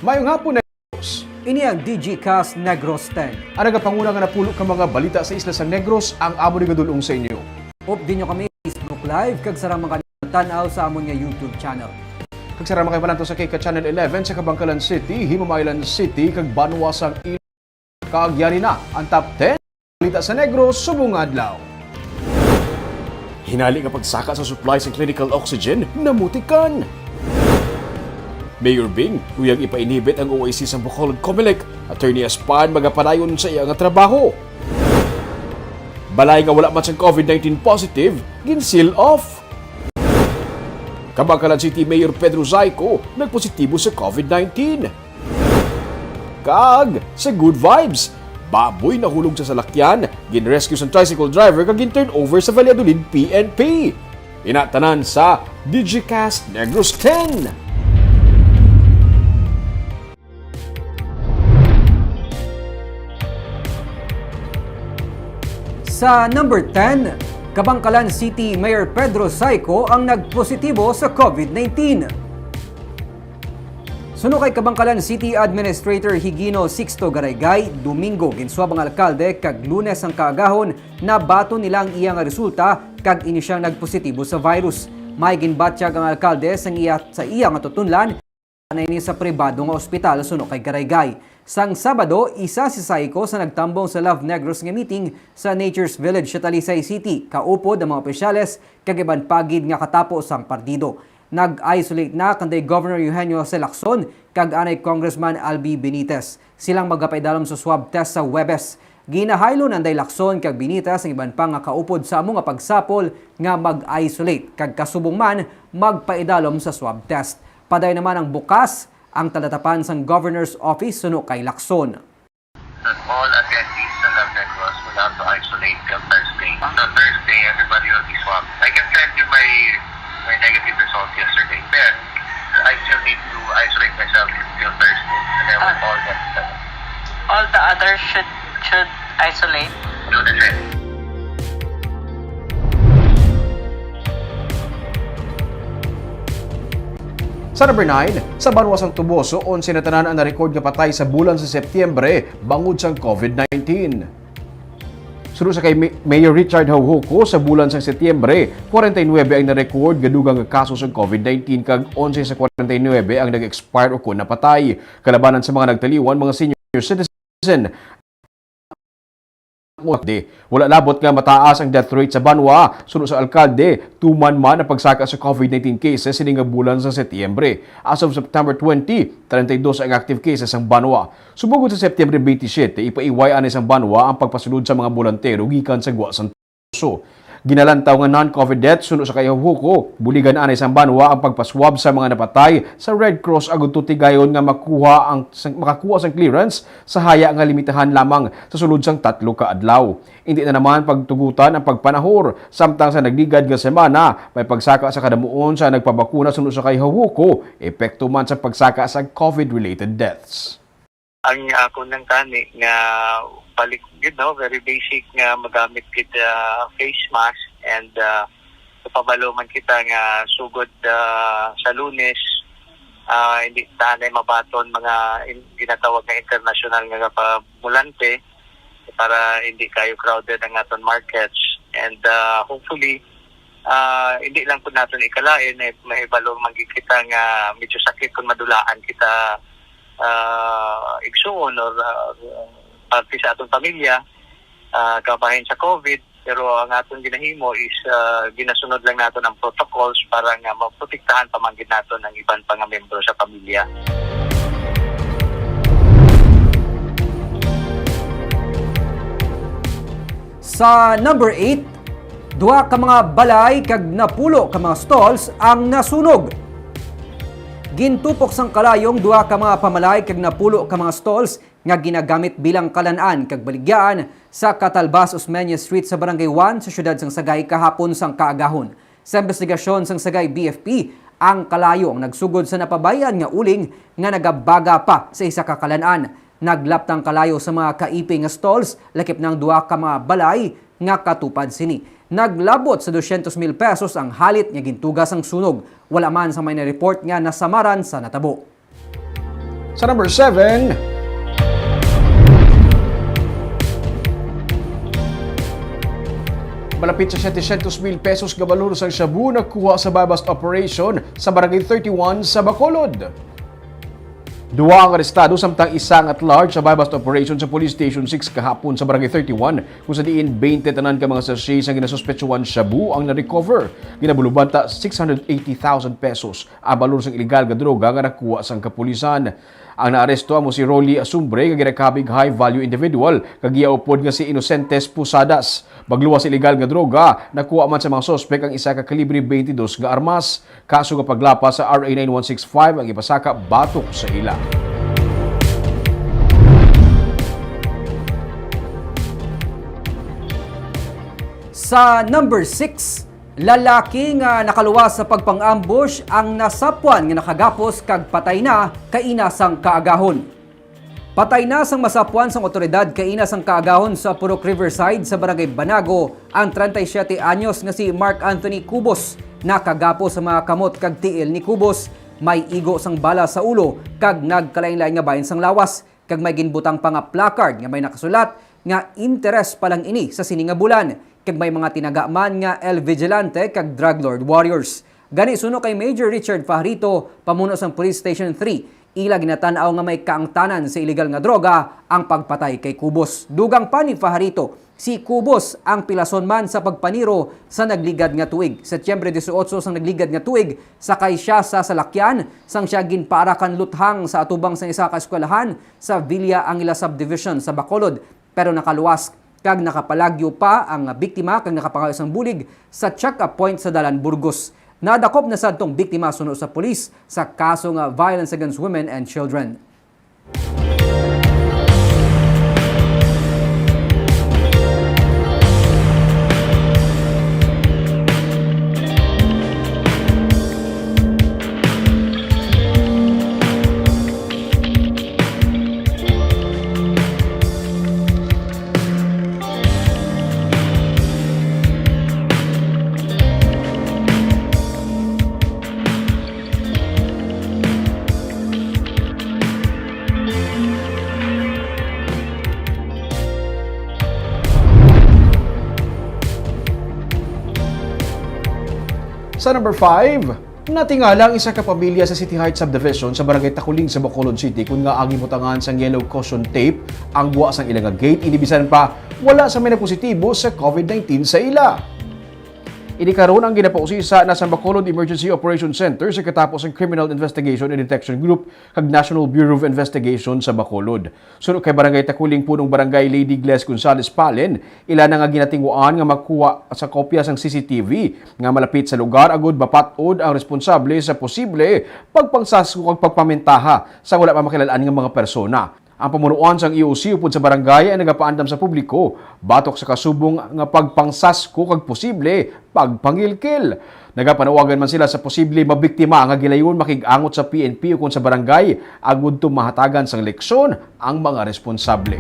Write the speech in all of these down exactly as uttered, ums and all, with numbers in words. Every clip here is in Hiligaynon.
Mayong hapon, Negros. Ini ang Digicast Negros ten. Ang nagapanguna nga napulo ka mga balita sa isla sang Negros ang amo ni gadulong sa inyo. Updi nyo kami Facebook Live kag sarang mga tan-aw sa amon nga YouTube channel. Kag sarang mga pananto sa K K Channel eleven sa Kabangkalan City, Himamaylan City, kag banwa sang Iloilo. Kag yari na ang top ten balita sa Negros subong nga adlaw. Hinali nga pagsaka sa supply sa clinical oxygen namutikan. Mayor Bing, uyang ipainhibit ang O I C sa Bacolod Comelec, Attorney Espan magapadayon sa iya nga trabaho. Balay nga wala man sang COVID nineteen positive, gin-seal off. Kabangkalan City Mayor Pedro Zayco nagpositibo sa COVID nineteen. Kag sa Good Vibes, baboy nahulog sa salakyan, gin-rescue sang tricycle driver kag gin-turn over sa Valladolid P N P. Ina tanan sa Digicast Negros ten. Sa number ten, Kabangkalan City Mayor Pedro Zayco ang nagpositibo sa COVID nineteen. Suno kay Kabangkalan City Administrator Higino Sixto Garayguay, Domingo ginsuwab ang alkalde kag Lunes ang kaagahon nabaton nila ang iya nga resulta kag ini siyang nagpositibo sa virus. May ginbatyag ang alkalde sang iya, sa iya nga tutunlan na ini sa pribado nga ospital suno kay Garayguay. Sang Sabado, isa si Zayco sa nagtambong sa Love Negros nga meeting sa Nature's Village sa Talisay City. Kaupod ang mga opisyales kag iban pa gid nga katapo sang partido. Nag-isolate na kanday Governor Eugenio C. Lacson kag anay Congressman Albi Benitez. Silang magapaidalom sa swab test sa Huwebes. Ginahaylo nanday Lacson kag Benitez ang iban pa nga kaupod sa amo nga pagsapol nga mag-isolate kag kasubong man magpaidalom sa swab test. Padayon naman ang bukas ang talatapan sang Governor's Office suno kay Lacson. That all attendees sa Love Negros will have to isolate till Thursday. So Thursday, everybody will be swabbed. I can send you my, my negative result yesterday. Then, I still need to isolate myself till Thursday. And then we'll Ah. all get the All the others should, should isolate. Do the same. Sa number nine, sa banwa sang Toboso, onse na tanan ang na-record nga patay sa bulan sa Setyembre bangod sang COVID nineteen. Suno sa kay Ma-, Mayor Richard Jaujoco, sa bulan sang Setyembre, kwarenta y nuebe ang na-record nga dugang nga kaso sang COVID nineteen kag onse sa kwarenta y nuebe ang nag-expire o kon napatay. Kalabanan sa mga nagtaliwan, mga senior citizen. Wala labot nga mataas ang death rate sa banwa. Suno sa alkalde, tuman man ang pagsaka sa COVID nineteen cases sini nga bulan sa Setyembre. As of September twenty, treinta y dos ang active cases sang banwa. Subong sa Setyembre twenty-seven, ipaiway anay sang banwa ang pagpasulod sa mga bolantero gikan sa Guwa sang Toboso. Ginalantaw nga non-COVID death suno sa kay Jaujoco, buligan anay sang banwa ang pagpaswab sa mga napatay sa Red Cross agud to tigayon nga makuha ang, sang, makakuha sang clearance sa haya nga limitahan lamang sa sulod sang tatlo ka adlaw. Indi na naman pagtugutan ang pagpanahor, samtang sa nagligad nga semana, may pagsaka sa kadamuon sa nagpabakuna suno sa kay Jaujoco, epekto man sa pagsaka sa COVID-related deaths. Ang akon lang tani nga balik gid, no, very basic nga magamit gid, ah, face mask and, ah, kapabalo man kita nga sugod, ah, sa Lunes, ah, hindi ta anay mabaton mga in-, ginatawag nga international nga pamulante para hindi kayo crowded ang aton markets. And, ah, hopefully, ah, hindi lang pud naton ikalain, eh, mahibalo man gid kita nga medyo sakit kung madulaan kita, ah, igsuon or, ah, parte sa atong pamilya, ah, kabahin sa COVID. Pero ang atong ginahimo is, ah, ginasunod lang naton ang protocols para nga maprotektahan pa man gid naton ang iban pa nga miyembro sa pamilya. Sa number eight, duha ka mga balay kag napulo ka mga stalls ang nasunog. Gintupok sang kalayong duha ka mga pamalay kag napulo ka mga stalls nga ginagamit bilang kalan-an kag baligyaan sa Catalbas Osmeña Street sa Barangay one sa siyudad sang Sagay kahapon sang kaagahon. Sa imbestigasyon sang Sagay B F P, ang kalayo ang nagsugod sa napabay-an nga uling nga nagabaga pa sa isa ka kalan-an. Naglaptang kalayo sa mga kaipi nga stalls, lakip na ang duha ka mga balay nga katupad sini. Naglabot sa dosyentos mil pesos ang halit nga gintuga sang sunog. Wala man sang may na-report nga nasamaran sa natabo. Sa number seven, malapit sa setecientos mil pesos nga balor sang shabu nakuha sa buy-bust operation sa Barangay thirty-one sa Bacolod. Duha ang arestado, samtang isa ang at large sa buy-bust operation sa Police Station six kahapon sa Barangay thirty-one, kung sa diin twenty tanan ka mga sachet sang ginasuspetsuhan shabu ang na-recover. Ginabulubanta six hundred eighty thousand pesos ang balor sang iligal nga droga nga nakuha sang kapulisan. Ang naaresto amo si Rolly Asumbre nga ginakabig high value individual kag iya upod nga si Inocentes Posadas. Magluwas sa iligal nga droga, nakuha man sa mga suspek ang isa ka kalibre twenty-dos nga armas. Kaso nga paglapas sa R A nine one six five ang ipasaka batok sa ila. Sa number six, lalaki nga nakaluwas sa pagpang-ambush ang nasapwan nga nakagapos kag patay na kaina sang kaagahon. Patay na sang masapwan sang otoridad kaina sang kaagahon sa Purok Riverside sa Barangay Banago ang treinta y siete anyos nga si Mark Anthony Cubos. Nakagapos sa mga kamot kag tiil ni Cubos, may igo sang bala sa ulo kag nagkalainlain nga bahin sang lawas, kag may ginbutang pa nga placard nga may nakasulat nga interes pa lang ini sa sini nga bulan, kag may mga tinaga man nga El Vigilante kag Drug Lord Warriors. Gani, suno kay Major Richard Fajarito, pamuno sang Police Station three, ila ginatan-aw nga may kaangtanan sa iligal nga droga ang pagpatay kay Cubos. Dugang pa ni Fajarito, si Cubos ang pilason man sa pagpaniro sa nagligad nga tuig. Setyembre dieciocho sang nagligad nga tuig, sakay siya sa salakyan sang siya ginpaarakan luthang sa atubang sang isa ka eskwelahan sa Villa Angela Subdivision sa Bacolod, pero nakaluwas kag nakapalagyo pa ang biktima kag nakapangayo sang bulig sa check-up point sa Dalan Burgos. Nadakop na sad tong biktima suno sa pulis sa kaso nga violence against women and children. Sa number five, natingala ang isa ka pamilya sa City Heights Subdivision sa Barangay Taculing sa Bacolod City, kun nga ang gibutangan sang yellow caution tape ang gwa sang ila nga gate, ini bisan pa wala sa may napositibo sa COVID nineteen sa ila. Ini karon ang ginapausisa na sa Bacolod Emergency Operation Center sa katapos ang Criminal Investigation and Detection Group kag National Bureau of Investigation sa Bacolod. Suno kay Barangay Taculing Punong Barangay Lady Gles Gonzales Palen, ila na nga ginatinguan nga makuha sa kopya sang C C T V nga malapit sa lugar agud mapat-od ang responsable sa posible pagpangsasko kag pagpamintaha sa wala pa makilal-an nga mga persona. Ang pamunuan sang E O C upod sa barangay ang nagapaandam sa publiko batok sa kasubong nga pagpangsasko kag posible pagpangilkil. Nagapanawagan man sila sa posible mabiktima nga gilayon makig-angot sa P N P ukon sa barangay agud to mahatagan sang leksyon ang mga responsable.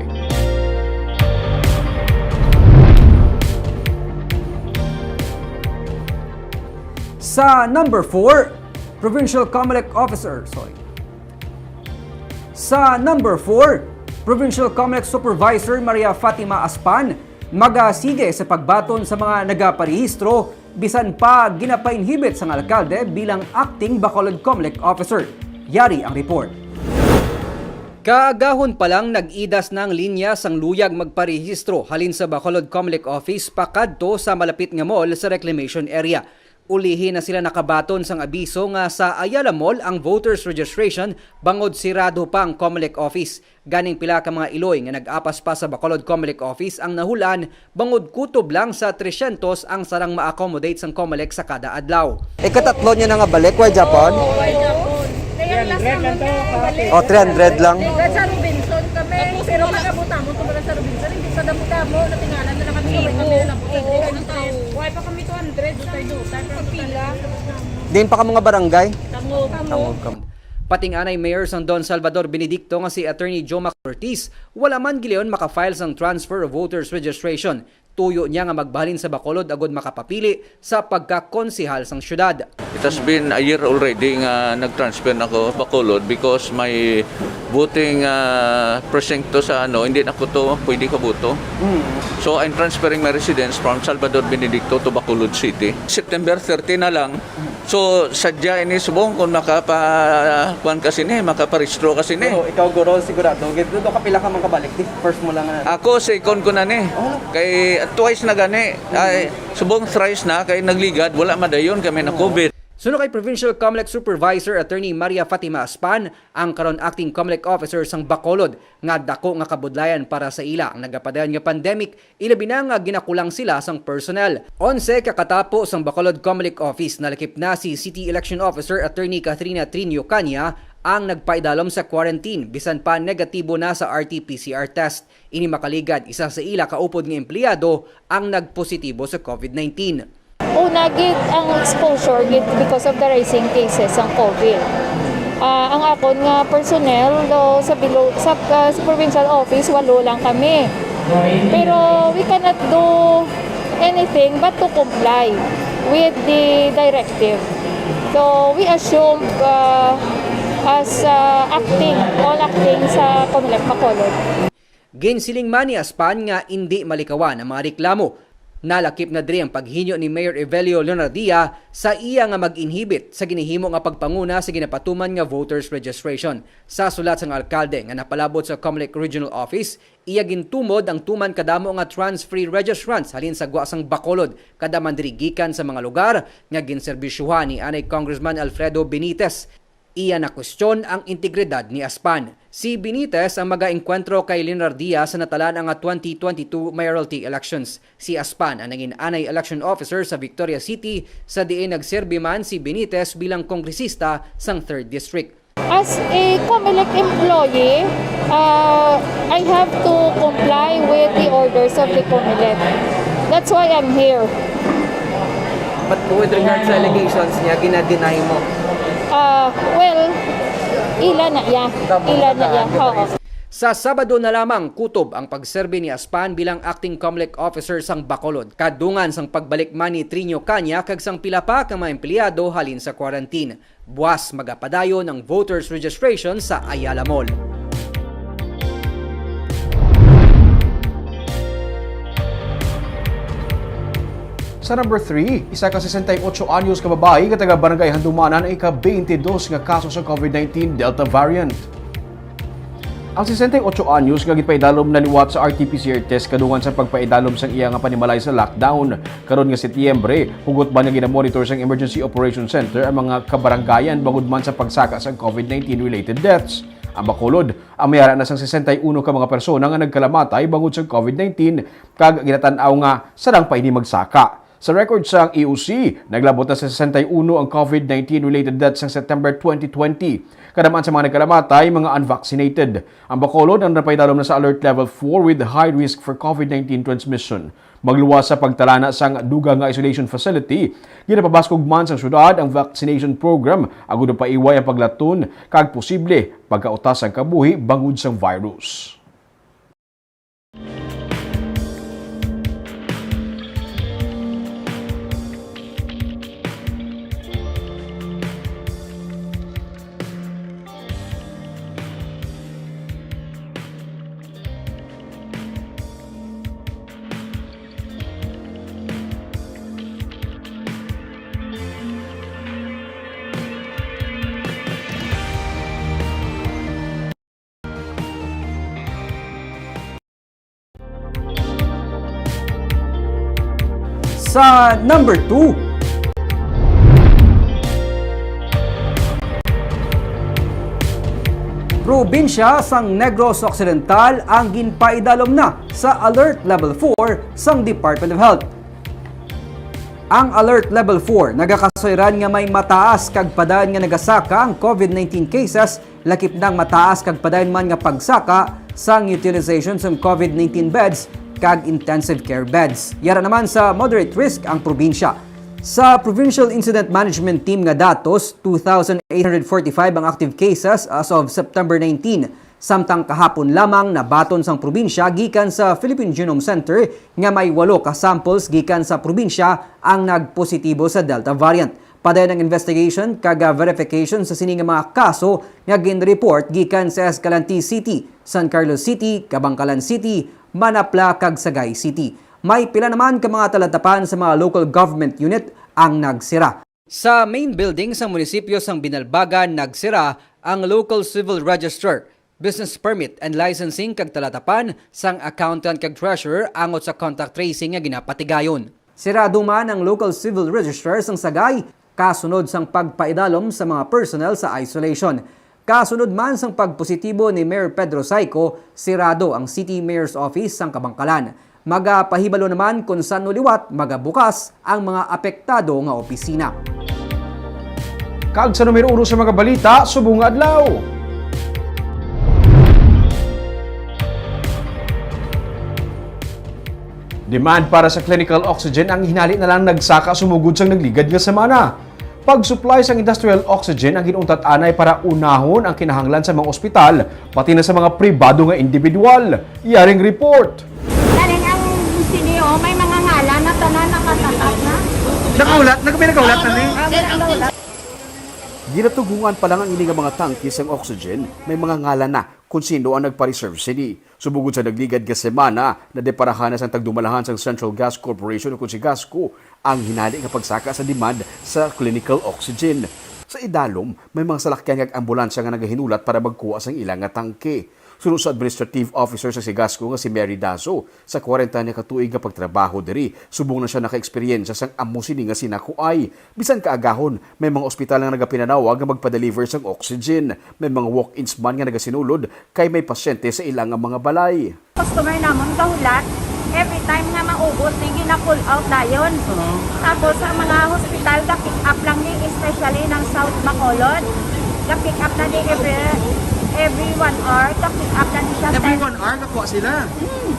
Sa number four, Provincial Comelec Officer, sorry. Sa number four, Provincial Comelec Supervisor Maria Fatima Aspan magasige sa pagbaton sa mga nagaparehistro bisan pa ginapainhibit sang alkalde bilang acting Bacolod Comelec Officer. Yari ang report. Kaagahon pa lang, nag-idas na ang linya sang luyag magparehistro halin sa Bacolod Comelec Office pakadto sa malapit nga mall sa reclamation area. Ulihi na sila nakabaton sang abiso nga sa Ayala Mall ang voters registration bangod sirado pa ang Comelec office. Ganing pila ka mga iloy nga nag-apas pa sa Bacolod Comelec office ang nahul-an bangod kutob lang sa tresyentos ang sarang ma-accommodate sang Comelec sa kada adlaw. Ikatatlo niya na nga balik, why Japon? Kaya last naman nga, balik. O, three hundred lang. Sa Robinson kami, pero pag-abot namon, kung wala sa Robinson, hindi sa damo-damo, natingala na lang kami sa Robinson. Why pa kami two hundred sa pila? Din pa ka mga barangay? Tangog. Tangog ka. Pating anay Mayor sang Don Salvador Benedicto nga si Attorney Jomac Ortiz, wala man gilayon maka-file sang transfer of voters registration. Tuyo niya nga magbahalin sa Bacolod agud makapapili sa pagkakonsehal sang syudad. It has been a year already nga nag-transfer na ko Bacolod because may voting, ah, presinto sa ano, hindi na ko to pwede kabuto. Mm. So, I'm transferring my residence from Salvador Benedicto to Bacolod City. September thirty na lang. So, sadya ini subong kung makapa-, kuwan ka sini, makaparehistro ka sini. Pero ikaw, guro, sigurado, gid, do ka pila ka man kabalik, di? First mo lang, ano? Ako, second ko na ni. Oh. Kay twice na gani. Ay, subong thrice na, kay nagligad, wala madayon kami na COVID. Suno kay Provincial Comelec Supervisor Attorney Maria Fatima Aspan, ang karon acting Comelec officer sang Bacolod, nga dako nga kabudlayan para sa ila ang nagapadayon nga pandemic, ilabi na nga ginakulang sila sang personnel. Onse ka katapo sang Bacolod Comelec Office, nalakip na si City Election Officer Attorney Kathrina Trinio Caña ang nagpaidalom sa quarantine, bisan pa negatibo na sa R T P C R test. Ini makaligad, isa sa ila kaupod nga empleyado ang nagpositibo sa COVID nineteen. Una gid ang exposure gid because of the rising cases sang COVID. Ah, ang akon nga personnel, do, sa below, sa, ah, sa provincial office, walo lang kami. Pero we cannot do anything but to comply with the directive. So we assume, ah, as, ah, acting, all acting sa Comelec Bacolod. Ginsiling man ni Aspan nga indi malikawan ang mga reklamo. Nalakip na diri ang paghinyo ni Mayor Evelio Leonardia sa iya nga mag-inhibit sa ginahimo nga pagpanguna sa ginapatuman nga voters registration. Sa sulat sang alkalde nga napalabot sa Comelec Regional Office, iya gintumod ang tuman kadamo nga transferee registrants halin sa gwa sang Bacolod, kada man diri gikan sa mga lugar nga ginserbisyuhan ni anay Congressman Alfredo Benitez. Iya nakwestiyon ang integridad ni Aspan. Si Benitez ang magaengkwentro kay Leonardia sa natalaan nga twenty twenty-two mayoralty elections. Si Aspan ang nangin anay election officer sa Victoria City, sa diin nagserbi man si Benitez bilang kongresista sang Third District. As a Comelec employee, uh, I have to comply with the orders of the Comelec. That's why I'm here. But with regards sa allegations niya, gina-deny mo? Ah, well, ila na iya. Ila na iya. Oo. Sa Sabado na lamang, kutob ang pagserbi ni Aspan bilang acting Comelec officer sang Bacolod, kadungan sang pagbalik man ni Trinio Caña kag sang pila pa ka mga empleyado halin sa quarantine. Buas magapadayon ang voters registration sa Ayala Mall. Sa number three, isa ka sesenta y ocho anyos ka babayi nga taga Barangay Handumanan ang ika-twenty-dos nga kaso sa COVID nineteen Delta variant. Ang sesenta y ocho anyos nga ginpaidalom na liwat sa R T P C R test kadungan sa pagpaidalom sang iya nga panimalay sa lockdown. Karon nga Setyembre, hugot man nga ginamonitor sang Emergency Operation Center ang mga kabarangayan bangod man sa pagsaka sang COVID nineteen related deaths. Ang Bacolod, ang may ara na sang sesenta y uno ka mga persona nga nagkalamatay bangod sang COVID nineteen kag ginatan-aw nga sarang pa ini magsaka. Sa record sang E O C, naglabot na sa sesenta y uno ang COVID nineteen related deaths sang September twenty twenty. Kadam-an sa mga nagkalamatay, mga unvaccinated. Ang Bacolod ang napaidalom na sa Alert Level four with high risk for COVID nineteen transmission. Magluwas sa pagtalana sang dugang nga isolation facility, ginapabaskog man sang syudad ang vaccination program agud mapaiway ang paglaton kag posible pagkautas sang kabuhi bangod sang virus. Sa number two, probinsya sang Negros Occidental ang ginpaidalom na sa Alert Level four sang Department of Health. Ang Alert Level four nagakasayran nga may mataas kag padayon nga nagasaka ang COVID nineteen cases, lakip na ang mataas kag padayon man nga pagsaka sang utilization sang COVID nineteen beds kag intensive care beds. Yara naman sa moderate risk ang probinsya. Sa Provincial Incident Management Team nga datos, two thousand eight hundred forty-five ang active cases as of September nineteen, samtang kahapon lamang nabaton sang probinsya gikan sa Philippine Genome Center nga may walo ka samples gikan sa probinsya ang nagpositibo sa Delta variant. Padayon ang investigation kag verification sa sini nga mga kaso nga gin-report gikan sa Escalante City, San Carlos City, Kabankalan City, Manapla kag Sagay City. May pila naman ka mga talatapan sa mga local government unit ang nagsira. Sa main building sang munisipyo sang Binalbagan nagsira ang local civil register, business permit and licensing kag talatapan sang accountant kag treasurer angot sa contact tracing nga ginapatigayon. Sirado man ang local civil register sang Sagay kasunod sang pagpaidalom sa mga personnel sa isolation. Kasunod man sang pagpositibo ni Mayor Pedro Saico, sirado ang City Mayor's Office sang Kabankalan. Magapahibalo naman kon san-o liwat magabukas ang mga apektado nga opisina. Kag sa numero uno sa mga balita subong nga adlaw, demand para sa clinical oxygen ang hinali na lang nagsaka sumugod sang nagligad nga semana. Pag-supply sang industrial oxygen ang gin-untat anay para unahon ang kinahanglan sa mga ospital, pati na sa mga pribado nga individual. Yaring report. Galing ang sinio, may mga ngalan na tanan nakatatag na. Nakahulat? Nag-, may nakahulat na ni? Ah, may nakahulat. Ginatugungan pa lang ang ini nga mga tangke sang oxygen, may mga ngalan na kung sino ang nagpa-reserve sini. Subugod sa nagligad nga semana, nadeparahan na sang tagdumalahan sang Central Gas Corporation o kon si Gasco ang hinali nga pagsaka sa demand sa clinical oxygen. Sa idalom, may mga salakyan kag ambulansya nga nagahinulat para magkuha sang ila nga tangke. Suno sa administrative officer sa Sigasco nga si Mary Daso, sa kwarenta niya ka tuig nga pagtrabaho diri, subong na siya nakaeksperyensya sang amo sini nga sinakuay. Bisan kaagahon, may mga ospital nga nagapinanawag nga magpa-deliver sang oxygen. May mga walk-ins man nga nagasinulod kay may pasyente sa ila nga mga balay. Customer namon gahulat, every time nga maubos ni gina-pull out dayon. Oo. Tapos ang mga hospital ga-pick up lang ni, especially ng South Bacolod. Ga-pick up na ni every, every one hour, ga-pick up na ni siya. Every ten one hour, kakuha sila? Hmm.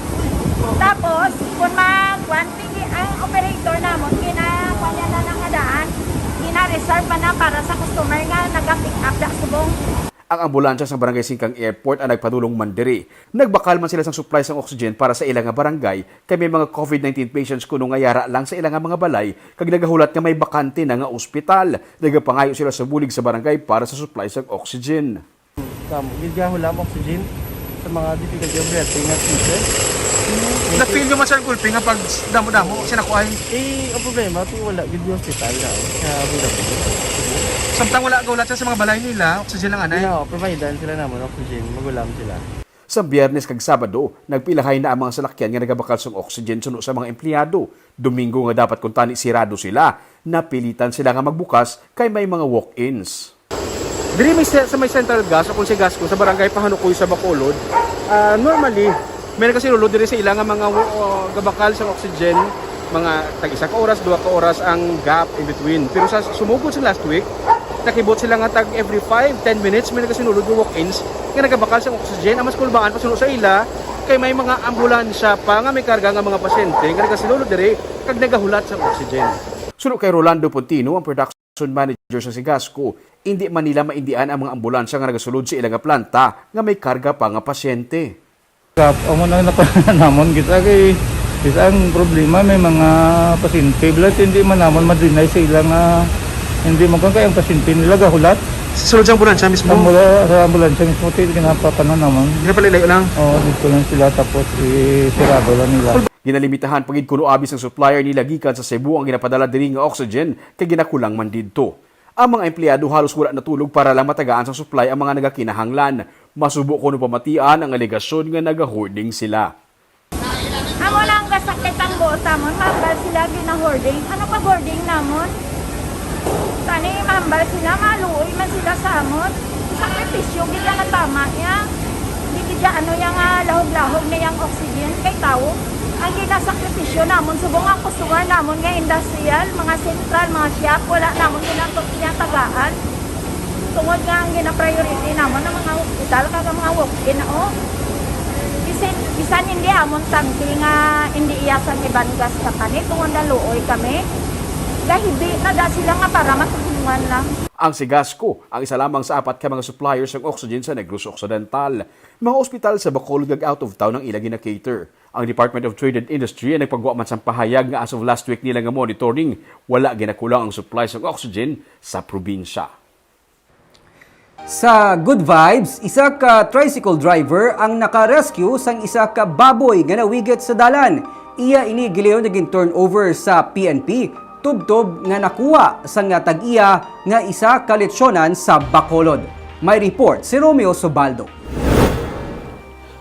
Tapos, kung mag-, kwan, hindi, ang operator namon, gina-, kwan niya na nakadaan, gina-reserve pa na para sa customer nga naga-pick up na subong. Ang ambulansya sa Barangay Singkang Airport ang nagpadulong man diri. Nagbakal man sila sang supply sang oxygen para sa ila nga barangay, kay may mga covid nineteen patients kuno nga yara lang sa ila nga mga balay, kag nagahulat nga may bakante na nga ospital. Nagapangayo sila sa bulig sa barangay para sa supply sang oxygen. Kamo, gid gahulam oxygen sa mga difficulty of breathing nga cases. Na-feel nyo man siya ang gulpi nga pag damo-damo, sinakuay? Eh, ang problema, kung wala gid yung hospital na, sa Bulacan. Samtang wala gahulat siya sa mga balay nila, oxygen lang anay? No, providean sila namon oxygen, magulam sila. Sa Biyernes kag Sabado, nagpilahay na ang mga salakyan nga nagabakal sang oxygen suno sa mga empleyado. Domingo nga dapat kuntani sirado sila, napilitan sila nga magbukas kay may mga walk-ins. Diri may se-, sa may Central Gas o kung si Gasco sa barangay Pahanukoy sa Bacolod, ah, normally, may nagasinulod diri sa ila nga mga wo-, ah, gabakal sang oxygen, mga tag isa ka oras, dua ka oras ang gap in between. Pero sa sumugod sa last week, nakibot sila nga tag every five, ten minutes may nagasinulod nga walk-ins nga nagabakal sang oxygen. Ang mas kulbaan pa suno sa ila, kay may mga ambulansya pa nga may karga nga mga pasyente nga nagasinulod diri kag nagahulat sang oxygen. Suno kay Rolando Pontino, ang production manager sa Sigasco, indi man nila maindian ang mga ambulansya nga nagasulod sa ila nga planta nga may karga pa nga pasyente. Kap, amo na nakuha namon kita kay kita ang problema, may mga pasyente. Bilat hindi man namon ma-deny sa ila nga hindi man kay ang pasyente nila gahulat. Sulod sa ambulansya mismo? Ang mula sa ambulansya mismo, ti, ginapapanan namon. Ginapalilayo lang? Oo, dito lang sila, tapos isirado lang nila. Ginalimitahan pa gid kuno abi sang supplier nila gikan sa Cebu ang ginapadala diri nga oxygen kay ginakulang man didto. Ang mga empleyado halos wala natulog para lang matagaan sang supply ang mga nagakinahanglan. Masubo kuno pamatian ang alegasyon nga naga-hoarding sila. Amo lang ang gasakit ang buot amon, mahambal sila gina-hoarding. Ano pag-hoarding namon? Tani, mahambal sila, maluoy man sila sa amon. Sakripisyo gid ang natama niya. Di gid ya ano yang, ah, lahog-lahog na yang oxygen kay tawo. Ang ginasakripisyo namon, subong ang customer namon nga industrial, mga central, mga shop, wala namon ginatagaan. Tungod nga ang gina-priority namon ang mga hospital kag ang mga walk-in, oh. Bisan, bisan hindi amon tangke nga hindi iya sang iban gas company, tungod na luoy kami. Gahibi na da sila nga para matulungan lang. Ang Sigasco ang isa lamang sa apat ka mga suppliers sang oxygen sa Negros Occidental. Mga ospital sa Bacolod kag out of town ang ila gina-cater. Ang Department of Trade and Industry ang nagpagwa man sang pahayag nga as of last week nila nga monitoring, wala ginakulang ang supply sang oxygen sa probinsya. Sa Good Vibes, isa ka tricycle driver ang naka-rescue sang isa ka baboy nga nawigit sa dalan. Iya ini gilayon nga gin-turnover sa P N P, tubtob nga nakuha sang tag-iya nga isa ka lechon sa Bacolod. May report si Romeo Subaldo.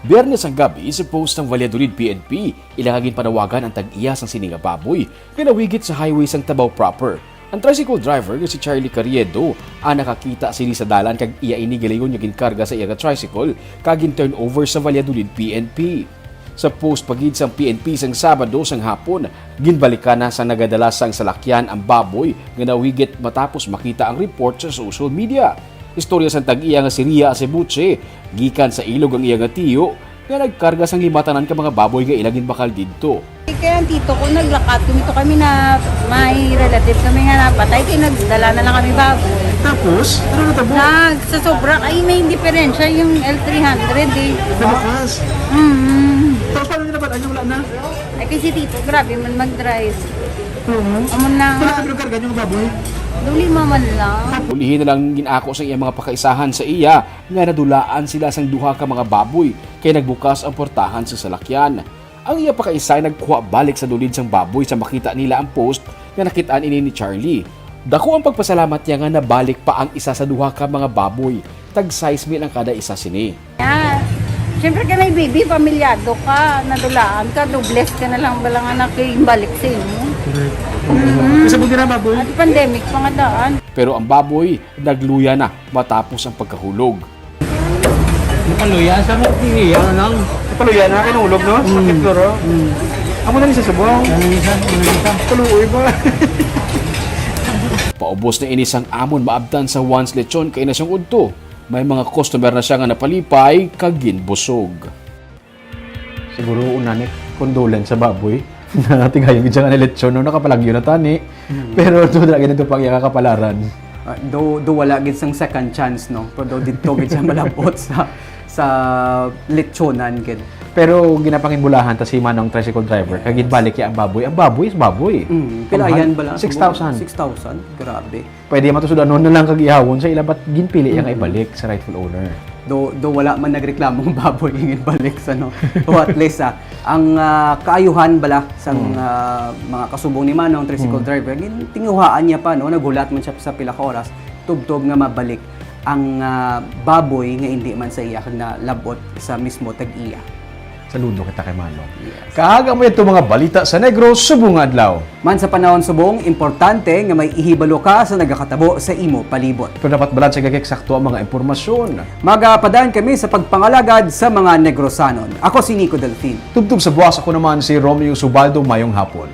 Biyernes ang gabi, sa post sang Valladolid P N P, ila nga ginpanawagan ang tag-iya sang sini nga baboy nga nawigit sa highway sang Tabaw proper. Ang tricycle driver nga si Charlie Carriedo ang nakakita sini sa dalan kag iya ini gilayon nga ginkarga sa iya nga tricycle kag gin-turn over sa Valladolid P N P. Sa post pa gid sang P N P sang Sabado sang hapon, ginbalikan na sang nagadala sang salakyan ang baboy nga nawigit matapos makita ang report sa social media. Istorya sang tag-iya nga si Ria Acebuche, gikan sa Ilog ang iya nga tiyo nga nagkarga sang lima tanan ka mga baboy nga ila ginbakal didto. Kaya ang tito ko, naglakat kami to kami na may relative kami nga napatay, kaya nagdala na lang kami baboy. Tapos, ano natabo? Nag, sa sobra, ay may diferensya yung L three hundred eh. Nabukas. Mm. Tapos paano nila ba? Ano, wala na? Ay, kasi tito, grabe man mag-drive. Oo. Amo na. Wala kami karga yung baboy? Duli man lang. Ulihi na lang ginako sa iyang mga pakaisahan sa iya nga nadulaan sila sang duha ka mga baboy kay nagbukas ang portahan sa salakyan. Ang iya pakaisay nagkuha balik sa dulid sang baboy sa makita nila ang post nga nakit-an ini ni Charlie. Dako ang pagpasalamat niya nga nabalik pa ang isa sa duha ka mga baboy. Tag sais mil ang kada isa sini. Ah, siyempre ka may baby, pamilyado ka, nadulaan ka, do bless ka na lang bala nga nakimbalik sa imo. Correct. Mm. Isa po din ang baboy. At pandemic pa nga daan. Pero ang baboy nagluya na matapos ang pagkahulog. Napaluya sa mga iya lang. Napaluya na, kinulog, no? Sa Mm. Pagkituro. Mm. Amo na ni sa subong. Ano ni sa? Ano ni sa? Kaluoy ba? Paubos na ini sang amon maabtan sa Once Lechon kay na siyang udto. May mga customer na siya nga napalipay kag ginbusog. Siguro una ni condolence sa baboy. Natigayong gid siya nga na lechon, no? Nakapalagyo na tani. Mm. Pero do dira gid ito pag iya kakapalaran. Ah, do, do wala gid sang second chance, no? Pero do dito gid siya malabot sa, sa lechonan gid. Pero ginapanginbulahan ta si Manong tricycle driver, kag Yes. ginbalik niya ang baboy. Ang baboy is baboy. Mm, pila Ang yan hal-, bala? six thousand. Six thousand? Grabe. Pwede man to sudanon na lang kag ihawon sa ila, but ginpili niya nga Mm. ibalik sa rightful owner. Do, do wala man nagreklamo ang baboy nga ginbalik sa, no? So at least, ah, ang, ah, kaayuhan bala sang, Mm. ah, mga kasubong ni Manong, tricycle Mm. driver, gin-, tinguhaan niya pa, no? Naghulat man siya sa pila ka oras, tubtob nga mabalik ang, ah, baboy nga indi man sa iya kag nalabot sa mismo tag-iya. Saludo kita kay Manong. Yes. Kag amo ito mga balita sa Negros subong nga adlaw. Man sa panahon subong, importante nga may ihibalo ka sa nagakatabo sa imo palibot. Pero dapat balanse kag eksakto ang mga impormasyon. Magapadaan kami sa pagpangalagad sa mga Negrosanon. Ako si Nico Delfin. Tubtob sa buwas, ako naman si Romeo Subaldo. Mayong hapon.